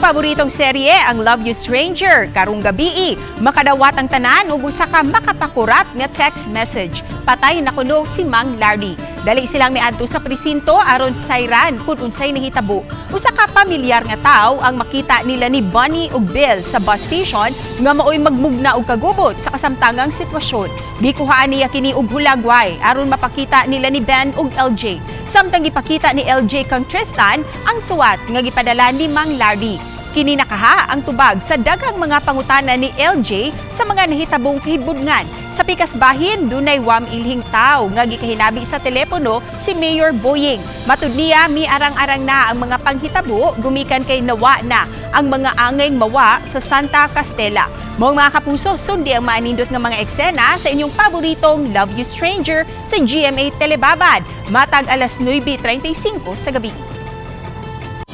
Paboritong serye, ang Love You Stranger, karong gabii, makadawat ang tanan ug usa ka makapakurat nga text message. Patay na kuno si Mang Larry. Dali silang miadto sa presinto aron sayran kung unsay nahitabo. Usa ka pamilyar nga tawo ang makita nila ni Bunny ug Bill sa bus station nga maoy magmugna og kagubot sa kasamtangang sitwasyon. Gikuhaan niya kini og hulagway aron mapakita nila ni Ben ug LJ. Samtang gipakita ni LJ kang Tristan ang suwat nga gipadala ni Mang Larry. Kini nakaha ang tubag sa daghang mga pangutana ni LJ sa mga nahitabong kahibudngan. Sa pikas bahin, dunay wam ilhing tawo nga gikahinabi sa telepono si Mayor Boying. Matud niya, miarang-arang na ang mga panghitabo gumikan kay nawa na ang mga angay mawa sa Santa Castela. Maong mga kapuso, sundi ang maanindot nga mga eksena sa inyong paboritong Love You Stranger sa GMA Telebabad. Matag alas 9:35 sa gabi.